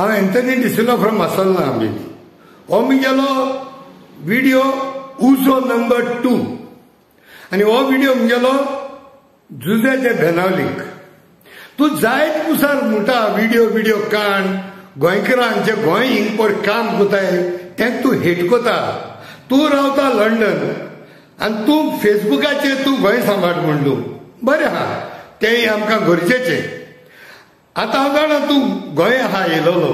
हांव Anthony D'Silva from आसलना आमगेली. हो म्हगेलो विडियो उजो नंबर 2 आनी हो विडियो म्हगेलो जुजे दे बेनावलीक. तूं जायत पुसार म्हणटा विडियो विडियो काण गोंयकारांचे गोंय हिंग पड काम कोताय तें तूं हेट कोता. तूं रावता लंडन आनी तूं फेसबुकाचेर तूं गोंय सांबाळ म्हण तूं बरें आहा, तेंय आमकां गरजेचें. आतां हांव जाणा तूं गोंय आहा येयलोलो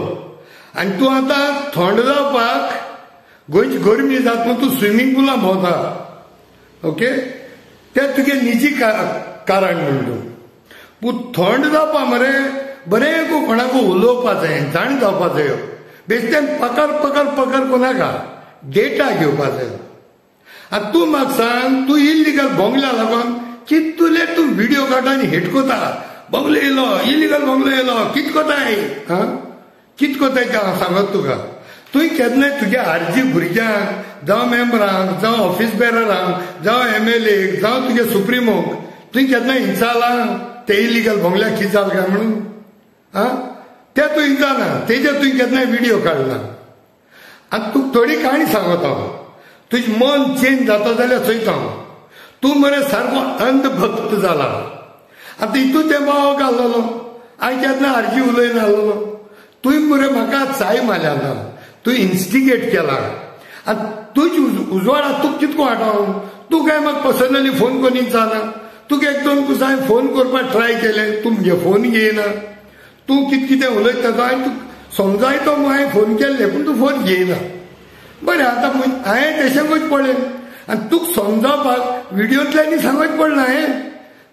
आनी तूं आतां थंड जावपाक गोंयची गरमी जाता म्हूण तूं स्विमींग पुलान भोंवता. ओके, तें तुगे निजी कारण म्हण तूं. पूण थंड जावपा मरे बरें कोणाकू उलोवपा जाय, जाण जावपा जाय. बेश्टेन पकर पकर पकर कोणाका डेटा घेवपा जाय. आतां तूं म्हाका सांग, तूं इल्लिगल बोंगल्या लागून कितले तूं विडियो काडटा आनी हेट कोता. बंगलो येयलो, इल्लिगल बंगलो येयलो, कित कोताय आं, कित कोताय तें हांव सांगत तुका. तुवें केन्नाय तुज्या आरजी भुरग्यांक जावं मेम्बरांक जावं ऑफिस बेररांक जावं एमएलएक जावं तुज्या सुप्रिमोक तुवें केन्नाय हिंसालां ते इल्लिगल बंगल्याक कित जाल काय म्हणून? आं, तें तूं हिंसाना, तेजेर तुवें केन्नाय विडियो काडना. आनी तुका थोडी काणी सांगत हांव, तुजें मन चेंज जाता जाल्यार चोयता हांव. तूं मरे सारको अंधभक्त जाला. आतां हितून तें बाव घाल्लोलो, हांवें केन्ना आरजी उलयना आहलोलो. तुवें मरे म्हाका चाय मारल्या ना, तुवें इन्स्टिगेट केला. आनी तुजी उजवाडा तुका कितको हाडो, तूं काय म्हाका पर्सनली फोन करून जाना. तुका एक दोन दिसा हांवें फोन करपाक ट्राय केलें, तूं म्हगे फोन घेयना. तूं कित कितें उलयता तो हांवें तुका समजायतो म्हूण हांवें फोन केल्ले, पूण तूं फोन घेयना. बरें, आतां हांवें तेशेंकूच पळय आनी तुका समजावपाक विडियोंतल्यानी सांगूच पडना हांवें.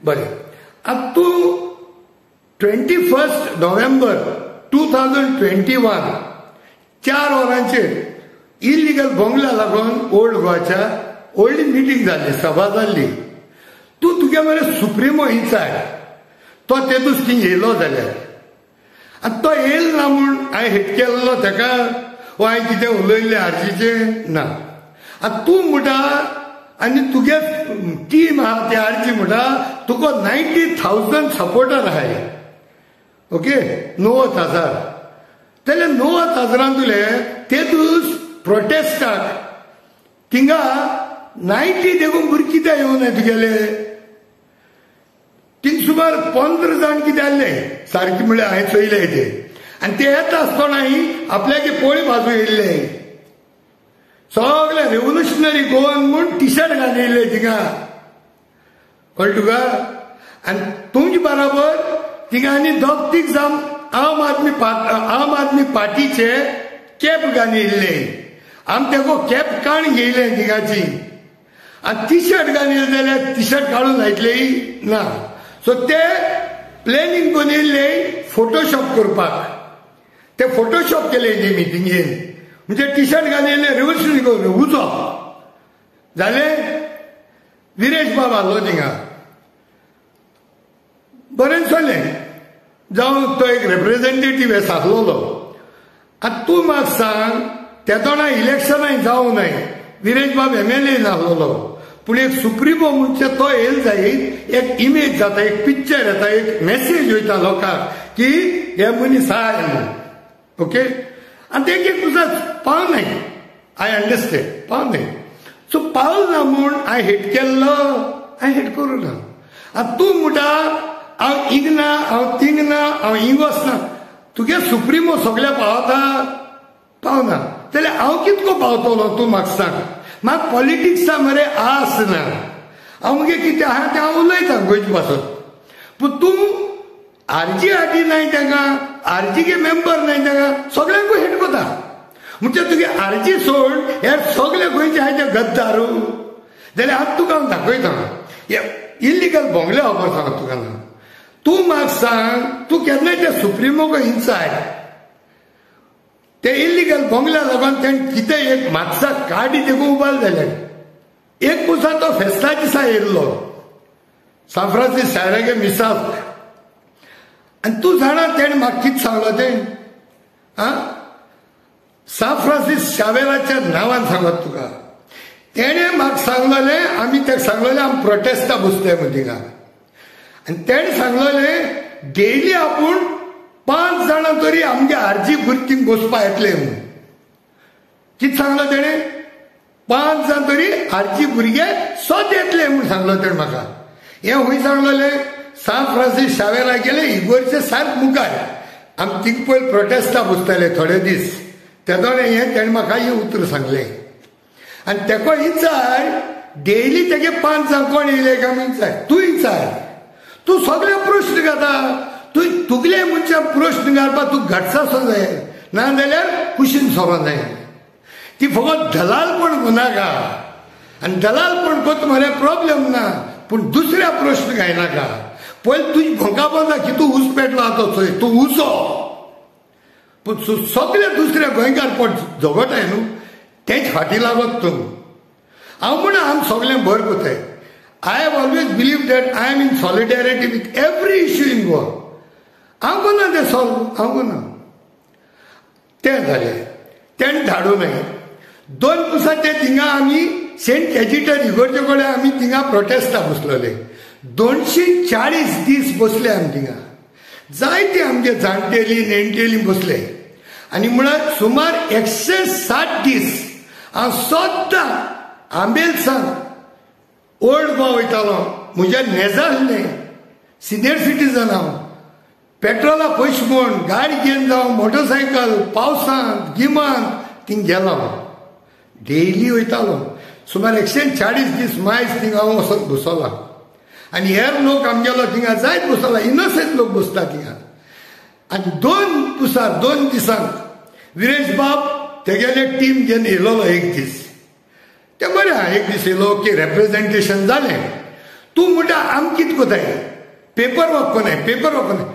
बरें, आतां तूं 21 नोव्हेंबर 2021 4 वरांचेर इल्लिगल बंगल्या लागून ओल्ड गोवाच्या व्हडली मिटींग जाल्ली, सभा जाल्ली. तूं तुगे मरे सुप्रिमो इन्साय तो तेदूस थिंग येयलो जाल्यार आनी तो येयल ना म्हूण हांवें हेट केल्लो तेका, वो हांवें कितें उलयल्लें आरजीचें ना. आतां तूं म्हणटा आनी तुगे टीम आहा ते आरजी म्हणटा तुका 90,000 सपोर्टर आहाय. ओके, 90,000 जाल्यार 90,000 तुले ते दीस प्रोटेस्टाक थिंगा 90 देखून भुरगीं कित्याक येवनाय तुगेले? थिंग सुमार 15 जाण कितें आहले सारकें म्हळ्यार हांवें चोयले ते. आनी ते येता आसतनाय आपल्यागे पोळी बाजू येयल्ले, सगळे रेव्होल्युशनरी गोवन म्हूण टिशर्ट घालून येयल्ले थिंगा. कळ्ळें तुका? आनी तुमचे बराबर थिंगा आनी दोग तीग जावन आम आदमी पार्टीचे कॅप घालून येयल्ले. आम तेको कॅप काण घेयले थिंगाची. आनी टिशर्ट घालून येयले जाल्यार टिशर्ट काडून लायतले ना. सो ते प्लॅनिंग करून येयल्ले फोटोशॉप करपाक. ते फोटोशॉप केले ते मिटिंगेन, म्हणजे टिशर्ट घालून येयले रेव्होल्युशनरी गोवन उजो जालें. विरेश बाब आहलो थिंगा, बरें चलें, जावं तो एक रिप्रेझेंटेटीव आसलोलो. आतां तूं म्हाका सांग, तेदोणा इलेक्शनाय जावं नाय, विरेश बाब एमएलए नासलोलो, पूण एक सुप्रिमो म्हणजे तो येयल जायत एक इमेज जाता, एक पिक्चर येता, एक मेसेज वयता लोकांक की हे मनीस आहाय म्हूण. ओके, आनी एक एक तुजा पाव नाय, I understand, पाव नाय. सो पावल ना म्हूण हांवें हेट केल्लो, हांवें हेट करूं ना. आतां तूं म्हणटा हांव इंगना, हांव तिंगना, हांव हिंग वचना. तुगे सुप्रिमो सगळ्या पावता पावना जाल्यार हांव कितको पावतलो तूं म्हाका सांग. म्हाका पॉलिटिक्सा मरे आस ना, हांव मुगे कितें आहा तें हांव उलयतां गोंयचे पासत. पूण तूं आरजी आटी नाय तांकां, आरजी मेंबर नाय तांकां, सगळ्यांकूय हेट कोता. म्हणजे तुगे आरजी सोड हे सगळे गोंयचे आहाय ते गद्दारू. जाल्यार आतां तुका हांव दाखयता इल्लिगल बोंगले खबर सांगता तुका ना. तूं म्हाका सांग, तूं केन्नाय ते सुप्रिमोक इन्साय ते इल्लिगल बोंगल्या लागून तेणें कितें एक मातसा काडी देखून उबाल जाल्यार. एक दिसा तो फेस्ता दिसा येयल्लो सान फ्रांसीस शारागे मिसाक. आनी तूं जाणा तेणें म्हाका कितें सांगलो तें? आं, सान फ्रांसीस शावेराच्या नांवान सांगत तुका. तेणें म्हाका सांगलेलें, आमी ताका सांगलेलें आमी प्रोटेस्टा बसले म्हूण थिंगा. आनी तेणें सांगलेलें डेली आपूण 5 जाणां तरी आमगे आरजी भुरगीं बसपा येतले म्हणून. कितें सांगलो तेणें? 5 जाण तरी आरजी भुरगे सद येतले म्हूण सांगलो तेणें म्हाका. हें खंय सांगलेलें? सान फ्रांसीस शावेरा गेले इगोरचे सारक मुखार आमी थिंग पयलीं प्रोटेस्टा बसताले थोडे दीस, तेदोणे हें तेणें म्हाका हें उतर सांगलें. आनी तेका विचार डेली तेगे 5 जाण कोण येयले काय म्हूण विचार, तूं विचार, तूं सगळे प्रश्न घाता, तूं तुगले मनशां प्रश्न घालपाक तूं घटसासो जाय, ना जाल्यार कुशीन सरो जाय. ती फकत दलालपण करनाका, आनी दलालपण करता म्हळ्यार प्रॉब्लेम ना, पूण दुसऱ्या प्रश्न घायनाका. पयलीं तुजी भोंका बंद की तूं ऊस पेटलो आतां चोय, तूं उसो, पूण सगळे दुसऱ्या गोंयकार पोट झगडटाय न्हू, तेंच फाटीं लागत तूं. हांव म्हणा आमी सगळें बरें करताय. I have always believe that I am in solidarity with every issue in Goa. हांव कोना तें सॉल्व, हांव कोना तें जालें. तेणें धाडूं नये 2 दिसां ते थिंगा आमी सेंट एजिटर इगोर्जे कडेन आमी थिंगा प्रोटेस्टा बसलेले. 240 दीस बसले आमी थिंगा, जायते आमगे जाणटेली नेणटेली बसले. आनी म्हळ्यार सुमार 160 दीस हांव सद्दां आंबेलसान ओल्ड गोवा वयतालो. म्हज्या नेजा आसलें, सिनियर सिटीजन हांव, पेट्रोला पयशे म्हूण गाडी घेवन जावं मोटरसायकल पावसांत गिमांत थिंग गेलो, डेली वयतालो. सुमार 140 दीस मायज थिंग हांव वचत बसला. आनी हेर लोक आमगेलो थिंगा जायत बसला, इनोसेंट लोक बसता थिंगा. आनी 2 दिसां 2 दिसांक विरेश बाब तेगेले टीम घेवन येयलोलो एक दीस. तें बरें आहा, एक दीस येयलो की रेप्रेजेंटेशन जालें. तूं म्हणटा आम कितें कोताय, पेपर वर्क कोनाय, पेपर वर्क कोनाय.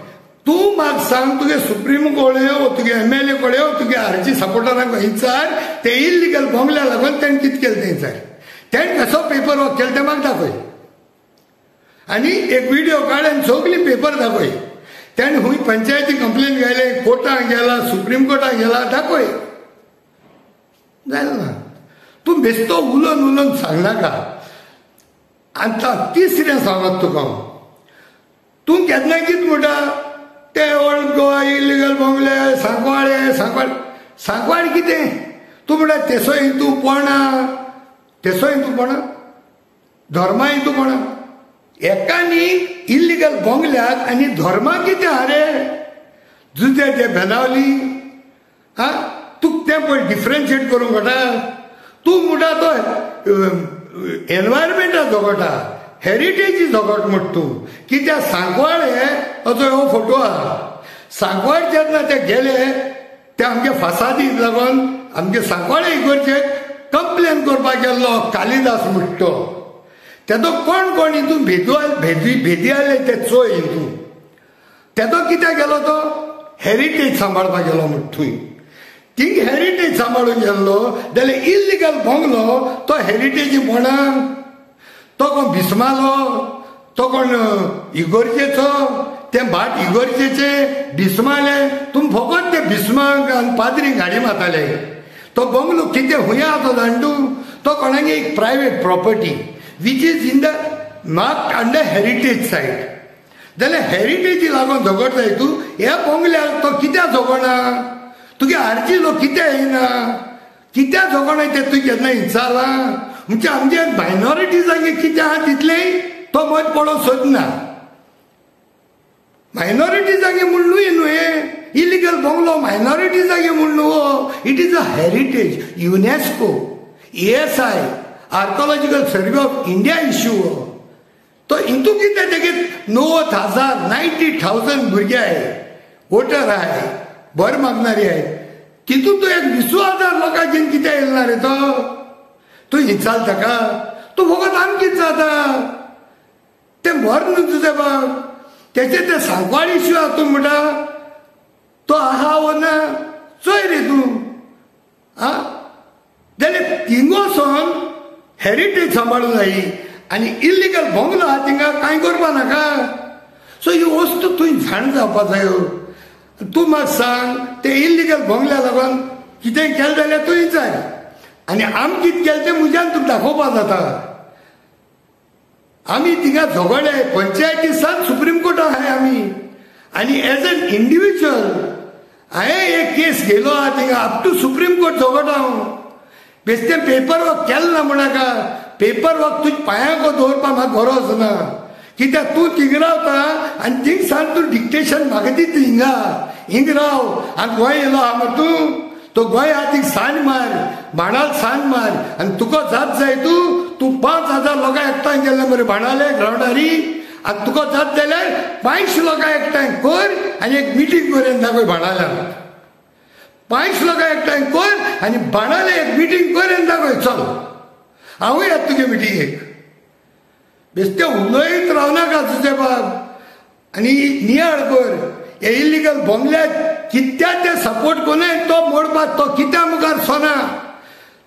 तूं म्हाका सांग, तुगे सुप्रीम कोडे वो तुगे एमएलए कोडे वो तुगे आरजी सपोर्टरांक विचार, ते इल्लिगल बंगल्या लागून तेणें कितें केलें तें विचार, तेणें कसो पेपर वर्क केलें तें म्हाका दाखय. आनी एक विडियो काड आनी सगळी पेपर दाखय. तेणें खूंय पंचायती कंप्लेन घायले, कोर्टाक गेला, सुप्रीम कोर्टाक गेला, दाखय. जालें ना? तूं बेस्तो उलोवन उलोवन सांगनाका. आतां तिसरें सांगत तुका हांव, तूं केन्ना कितें म्हणटा ते ओल्ड गोवा इल्लिगल बंगले सांकवाळे सांकवाळे सांकवाळे कितें? तूं म्हणटा तेसो हिंदू कोणा, तेसो हिंदू कोणा, धर्मा हिंदू कोणा. एकानी इल्लिगल बंगल्याक आनी धर्मा कितें आरे जुजे ते बेनावली. हा, तुका तें पळय डिफरन्शिएट करूंक कळटा. तूं म्हणटा तो एनवायरमेंटा झगडटा, हेरिटेजी झगड म्हणटा तूं. कित्याक सांकवाळे असो हो फोटो आहा. सांकवाळ जेन्ना ते गेले ते आमगे फासादीक लागून आमगे सांकवाळे इगोर्जेक कंप्लेन करपाक गेल्लो कालिदास म्हणटा तो. तेदो कोण कोण हितून भेदी भेदी आयले ते चोय हितून. तेदो कित्याक गेलो तो हेरिटेज सांबाळपाक गेलो म्हणटा थंय. थिंग हेरिटेज सांबाळून गेल्लो जाल्यार इल्लिगल बंगलो तो हेरिटेजी म्हणा, तो कोण बिस्मालो, तो कोण इगोर्जेचो, तें भाट इगोर्जेचे बिस्माले. तुमी फकत ते बिस्माक आनी पाद्री गाडी मारताले. तो बंगलो कितें हुंय आहा तो जाण तूं, तो कोणागे एक private property which is in the mark under heritage site. जाल्यार हेरिटेजी लागून झगडटाय तूं. ह्या बंगल्याक तो कित्याक झगडना, तुगे आरजी लोक कित्याक येयना, कित्याक झगडना तें तूं केन्ना विचारलां? म्हणजे आमगे मायनॉरिटीजांगे कितें आहा तितलेंय तो मत पडोवंक सोदना. मायनॉरिटीजांगे म्हूण न्हू न्हू हें इलिगल बंगलो मायनॉरिटीजांगे म्हूण न्हू हो. It is a heritage, UNESCO, ASI, archaeological survey of India issue हो तो. हितून कितें तेगे 90,000 90,000 भुरगे आहे, वोटर आहे, भर मागणारी आहे. तितून तूं एक 20,000 लोकांक घेवन कितें येयला ना रे तो. तूं हिंचाल ताका, तूं फकत आमकीच जाता तें भर न्हू तुजें बाब. तेचें तें सांकवाळ इश्यू आहा तूं म्हणटा तो आहा वो ना, चोय रे तूं. आं, जाल्यार थिंग वचोन हेरिटेज सांबाळूंक जायी आनी इल्लिगल बंगलो आहा थिंगा कांय करपा नाका. सो ही वस्तू तुवें जाण जावपा जायो. तूं म्हाका सांग ते इल्लिगल बंगल्या लागून कितें केलें जाल्यार तूं विचार, आनी आमी कितें केलें तें म्हज्यान तुका दाखोवपा जाता. आमी थिंगा झगडले पंचायती सावन सुप्रीम कोर्टाक आहाय आमी, आनी एज एन इंडिव्हिज्युअल हांवें एक केस घेयलो आहा थिंगा अप टू सुप्रीम कोर्ट झगडटा हांव. बेश्टें पेपर वर्क केलें ना म्हणनाका, पेपर वर्क तुज्या पांयांको दवरपाक म्हाका गरज ना. कित्याक तूं थिंगा रावता आनी थिंग सान तूं डिक्टेशन म्हाका दिता, हिंगा हिंग राव आनी गोंय येयलो आहा मरे तूं, तो गोंय आहा थिंग सान मार, भाणाल सान मार आनी तुका जात जाय तूं तूं 5000 लोकां एकठांय गेल्ले मरे भाणाले ग्रावंडारी आनी तुका जात जाल्यार 500 लोकां एकठांय कर आनी एक मिटींग कर दाखय भाणाल्यान. 500 लोकां एकठांय कर आनी भाणाले एक मिटींग कर दाखय, चल हांवूय येता तुगे मिटिंगेक. बेश्टें उलयत रावनाका तुजे बाब आनी नियाळ कर. हे इल्लिगल बंगल्या कित्याक ते सपोर्ट कोणय तो मोडपाक तो कित्या मुखार सोना.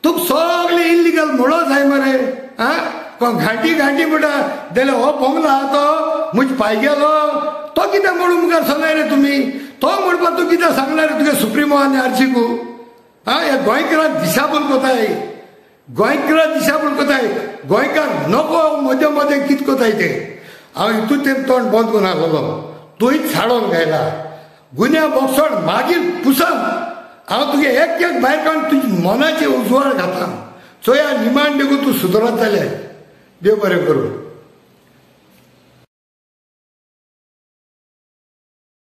तुका सगळे इल्लिगल मोडो जाय मरे. आं कोण घांटी घांटी म्हणटा जाल्यार हो बंगलो आहा तो म्हज पाय गेलो तो कित्याक मोडू मुखार सोना रे तुमी. तो मोडपाक तूं कित्याक सांगला रे तुगे सुप्रिमो आनी आर्जीकू. आं ह्या गोंयकारांक दिशाभूल कोताय, गोंयकारांक दिशाभूल कोताय, गोंयकार नको मदें मदें कितें कोताय ते. हांव हितून तें तोंड बंद करून आसलेलो, तुंयच हाडोन घायला गुन्या बोगसोड मागीर पुसान हांव तुगे एक एक भायर काडून तुज्या मनाचे उजवाड घाता. चोया निमाण देखून तूं सुदरत जाल्यार देव बरें करूं.